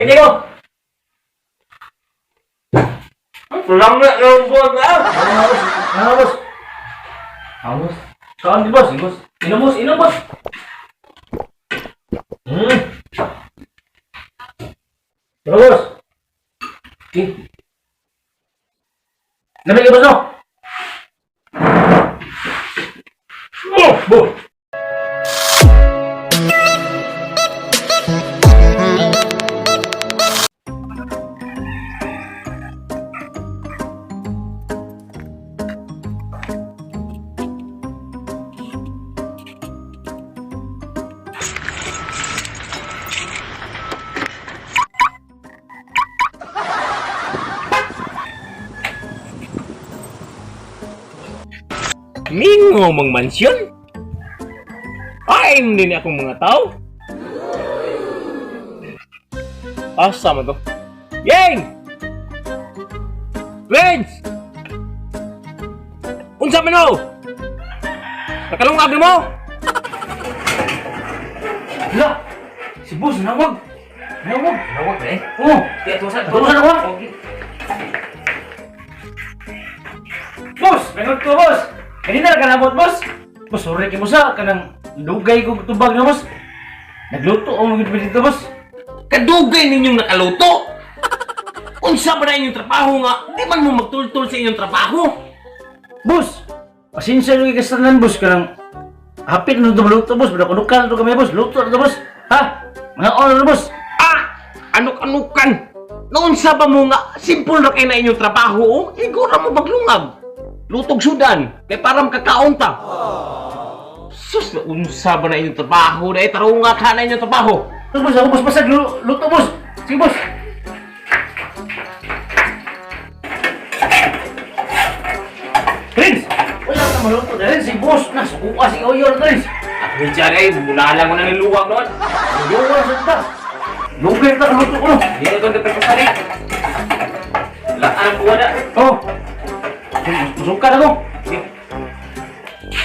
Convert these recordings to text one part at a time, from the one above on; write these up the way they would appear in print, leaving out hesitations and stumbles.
Hindi ko. Lang na ng buwan na. Ano na, boss? Amos. Saan di, boss? Boss. Inom, boss. Inom, boss. Tara, boss. Okay. Lamig ka, boss, no? Oh, boss. Mingo mang mansyon. Ay, hindi ni akong mga tao. Asa man to? Yeng! Renz! Unsa man ho? Nakalungag na mo? Hala! Si boss, nawag! Nawag! Nawag na eh. Oh! Di, tuwasan. Tuwasan ako? Boss! Mengot ko, boss! Kanina ka nabot, boss! Boss, sorry kay boss ha. Kanang lugay ko tubag na, boss. Nagluto ang mga dito, boss. Kadugay ninyong nakaluto. Unsa ba na inyong trabaho nga? Di man mo magtultol sa inyong trabaho. Boss! Pasensya nyo kay kastanan, boss. Kanang hapit na ito maluto, boss. Pero kunukan na ito kami, boss. Luto na ito, boss. Ha? Mga on na, boss. Ah! Anuk-anukan! Noon sa ba mo nga, simple ra kay na inyong trabaho, oh? Igora mo maglungag. Lutog sudan, kay para makakaon ta. Sus, unsa ba na inyong trabaho? Dahil tarunga ka na inyong trabaho. Boss, boss, ako, boss, basta luto, boss. Sige, boss. Prince! Wala ka maluto na rin si boss. Nasukuha si Oyor, Prince. At minsan ay, mula mo na niluwag noon. Lugar sa ta. Lugar ta luto ko no. Hindi na itong depresyon eh. Lahat ang kuha na. Oh. Musukan ako.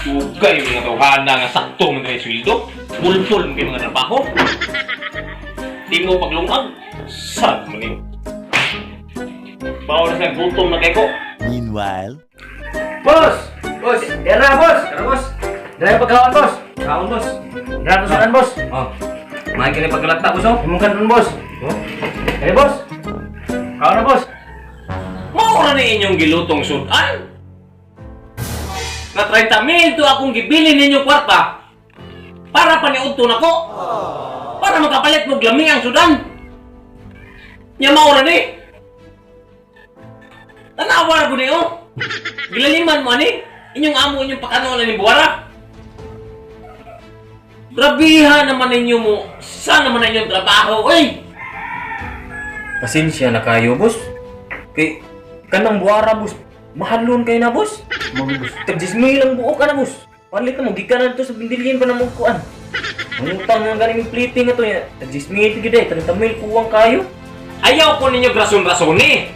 Ugay mga tawhana nga sakto man diri sweldo. Pulpul man kay mga trabaho. Di mo paglungag. Sad man ni. Bawo na sa gutom na kay ko. Meanwhile, Boss! Boss! Era, boss! Tara boss. Dala pagkaon, boss! Kaon boss. Dala tusukan, boss! Oh. May kini pagkalata boss oh. Imong kanton, boss! Oh. Eh, boss! Kaon na, boss! Mao ra ni inyong gilutong sudan. Na 30 mil to akong gibili ninyo kwarta para paniudto nako. Para makapalit mo lami ang sudan. Nya mao ra ni. Tanawa ra gud ni oh. Gilaliman mo ani. Inyong amo inyong pakano na ni buwara. Grabiha naman ninyo mo. Sana naman na inyong trabaho, oy! Pasensya na kayo, boss. Kay kanang buwara, boss. Mahalon kayo na, boss. Mga boss. Tag 10 mil ang buo ka na, boss. Palit na mo, gikan na to sa bindilyin pa na mo kuan. Mangutang nga ganing plating nga to ya. Tag 10 mil gid eh, 30 mil kuwang kayo. Ayaw ko ninyo grason-rason eh.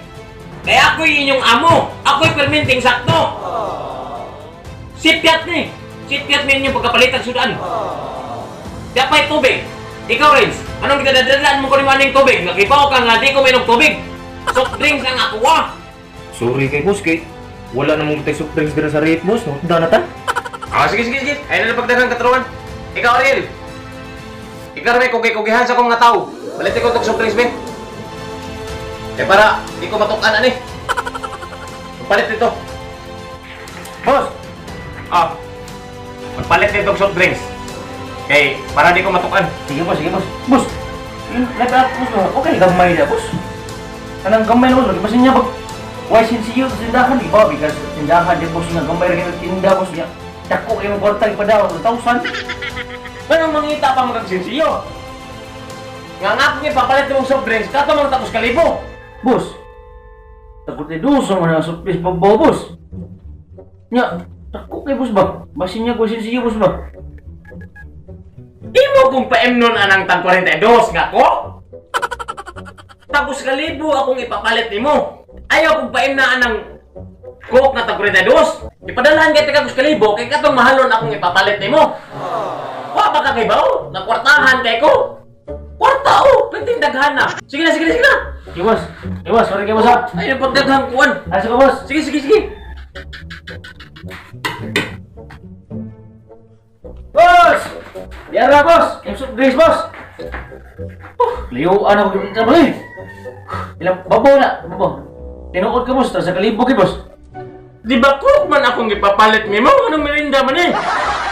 Kaya ako'y inyong amo. Ako'y perminting sakto. Sipyat ni. Sipyat ni inyong pagkapalit ang sudan. Dapat tubig. Ikaw, Renz, anong ginadadalaan mo ko ni Maning tubig? Nakibaw ka nga, di ko mainom tubig. Soft drinks ang ako ah. Sorry kay boss kay wala na mong soft drinks dira sa rate, boss. No, na ta. Ah, sige, sige, sige. Ayun na pagdagang katruan. Ikaw, Ariel. Ikaw rin, kugi-kugihan sa kong nga tao. Balit ko itong soft drinks, ben. Eh, para, di ko matukan, ani. Magpalit nito. Boss! Ah, magpalit nitong soft drinks. Kay, para di ko matukan. Sige, boss. Sige, boss. Boss! Yun, like, boss, no? Okay, gamay na, boss. Kanang gamay na, boss. Basin niya, pag why sinsiyo sa tindahan, di ba? Because tindahan, di boss, nga gamay rin ang tinda, boss niya. Dako kayo ng kwarta, ipa daw, 1,000. Ganang mangita pa magagsinsiyo. Nga nga akong ipapalit ng soft drinks, kato mang tapos kalibo. Boss, takot ni Duso man ang suplis pagbaw, boss. Nya, takot kay boss ba? Basin niya ko sinsiyo, boss ba? Imo kong paem nun anang tag 42 nga ko? Tapos kalibo akong ipapalit nimo. Ayaw kong paem na anang coke nga tag 42. Ipadalhan kay tagagos kalibo kay katong mahalon akong ipapalit nimo. Wa ba ka kay baw? Nakwartahan kay ko. Kwarta oh, penting daghan na. Sige na, sige na, sige na. Sige, boss. Sige, boss. Sorry kay boss ha. Ay, yung pagdaghang kuan. Ah, sige, boss. Sige, sige, sige. Boss! Yara, boss! Yung soft drinks, boss! Oh, layuan ako yung boss eh. Ilang babaw na, babaw. Tinuod ka, boss. Tapos sa kalibo kay boss. Di ba coke man akong ipapalit nimo? Anong merinda man eh?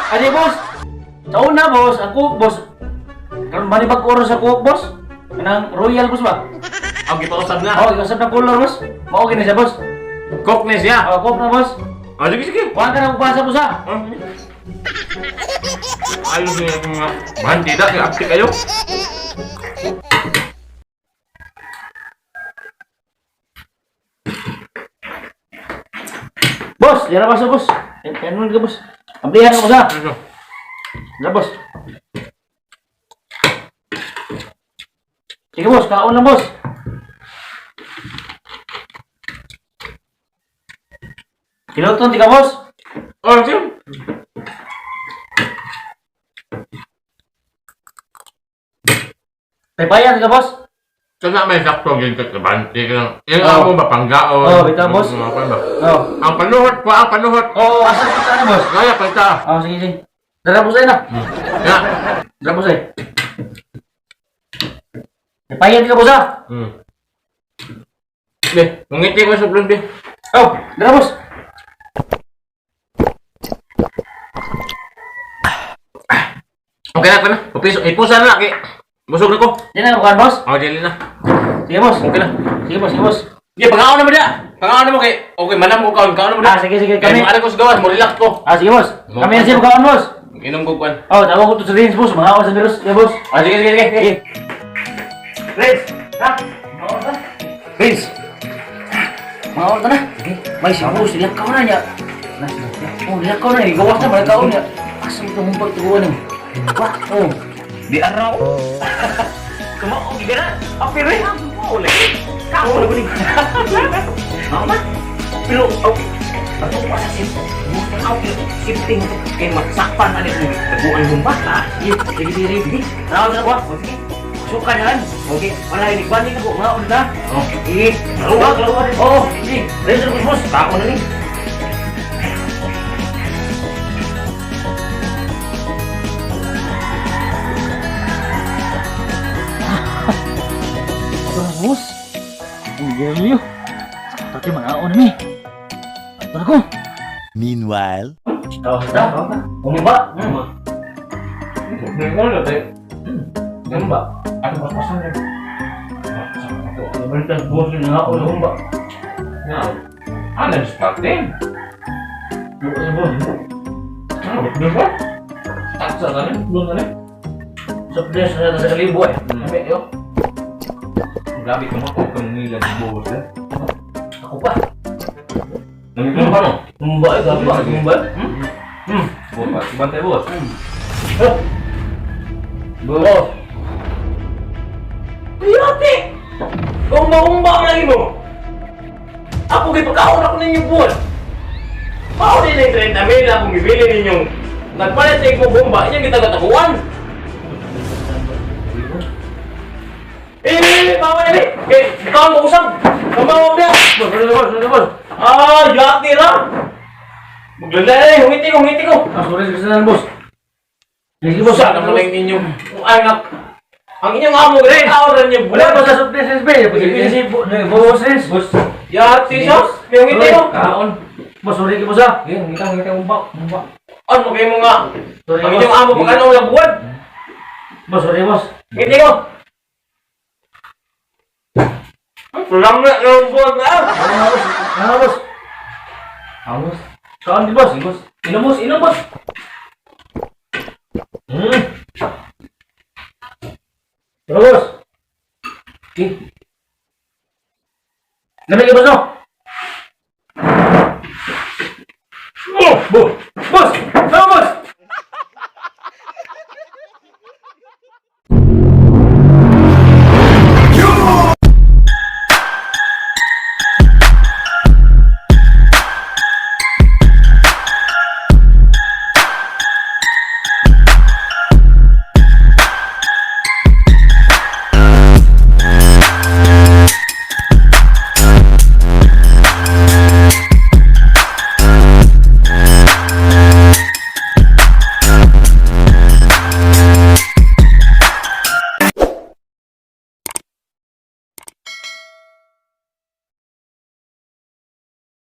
Adi, boss! Sa una, boss, ang coke, boss. Karon ba ni bag-oro sa coke, boss? Kanang royal, boss ba? Ang gipausab na. Oh, iusap ng color, boss. Mao gini siya, boss. Coke na siya. Oh, coke na, boss. Ah, sige, sige. Kuhaan ka na magbasa, boss, ha? Ah. Ayos niya yung mga bandida, kaya apti kayo. Boss, yara boss, boss. Kanon ka, boss. Amplihan ka, boss, ha? Ano? Yara, boss. Sige, boss. Kaon lang, boss. Kiloton, tika, boss. Oh, sige. Paypayan, tika, boss. Kana may sakto gyud ka kabante ka lang. Yung Oh. amo ba panggaon. Oh, bitaw, boss. Mga kuan ba? Oh. Ang panuhot ko, ang panuhot. Oh, asa kita na, boss? Gaya pa ta. Oh, sige, sige. Dara, boss, ay na. Ya. Dara, boss, ay. Paypayan, tika, boss, ha? Be, mangiti ko sa be. Oh, dara, boss. Okay na, okay na. Upiso, ipusa na kay. Busog na ko. Di na, bukan, boss. Oh, dili na. Sige, boss. Okay na. Sige, boss, sige, boss. Sige, pangaon na mo da. Pangaon na mo kay. Okay, manam ko kaon, kaon na mo da. Ah, sige, sige. Kami Kami. ara ko sa gawas, mo relax ko. Ah, sige, boss. Kami na siya, bukaon, boss. Inom ko kuan. Oh, tawag ko to sa Rins, boss. Mga ako sa Rins, yeah, boss. Ah, sige, sige, sige. Sige. Rins! Ha? Mga ka? Rins! Mga ka na? Sige. May si boss, ilakaw na niya. Oh, ilakaw na. Igawas na, malakaw niya. Asa mo itong pagtuguan niya? Wah, oh. Di araw. Kumao gigana. Apir eh. Kumao lagi. Kaon lagi ni. Mama. Pero okay. Ato pa sa sim. Okay, shifting kay magsakpan ani mo. Taguan mong bata. Sige, sige, sige, sige. Tawag na ko. Oh, sige. Suka na yan. Okay. Wala, inikbanin ako. Mga na. Oh. Sige. Lawa, lawa. Oh, sige. Rins, boss, boss. Tako na ni. Boss, ang gano'n yun. Pati mga na mi. Ito na ko. Meanwhile. Tawa sa Bumaba. Ano na tayo? Ano ba? Ano ba pasan na? Balitan boss yung nga ulo ba? Na. Ah, nag-start din. Boss. Ano ba? Ba? Start sa kanin? Doon na rin. Sa place na sa kalibo eh. Sabi, yo. Grabe ka mo kung nila boss eh. Ako pa. Nangito ba no? Mumba eh, grabe ba? Mumba. Boss, bantay boss. Oh. Boss. Yate! Umba-umba ang lagi mo! Ako kay pagkaon ako ninyong buwan. Mao din ang 30 mil akong gibili ninyong nagpalit sa mo bomba, inyong gitagataguan. Eh, mama na eh! Kay, ikaw ang usap! Kamawa na! Boss, boss, boss, boss. Ah, yate ra! Maglalala eh, hungiti ko, hungiti ko! Ah, sorry sa boss. Sige boss. Usa naman lang ninyong... Ay, nga... Ang inyong amo, rin, tao rin yung Wala buwan. ba sa soft drinks, be? Si boss Rins. Boss. Yate siya! May hungiti ko! Kaon. Boss, sorry kay boss ah. Sige, ngita ngita umba, umba. Ano mo kayo mo nga? Sorry Ang boss. inyong amo, pag ano lang buwan? Boss, sorry boss. Ngiti ko! Kulang na ng buwan na! Ano nga boss? Ano nga boss? Amos. Kaon di boss. Boss. Inom boss, inom boss. Pero boss. Okay. Lamig kay boss no. Oh! Boss.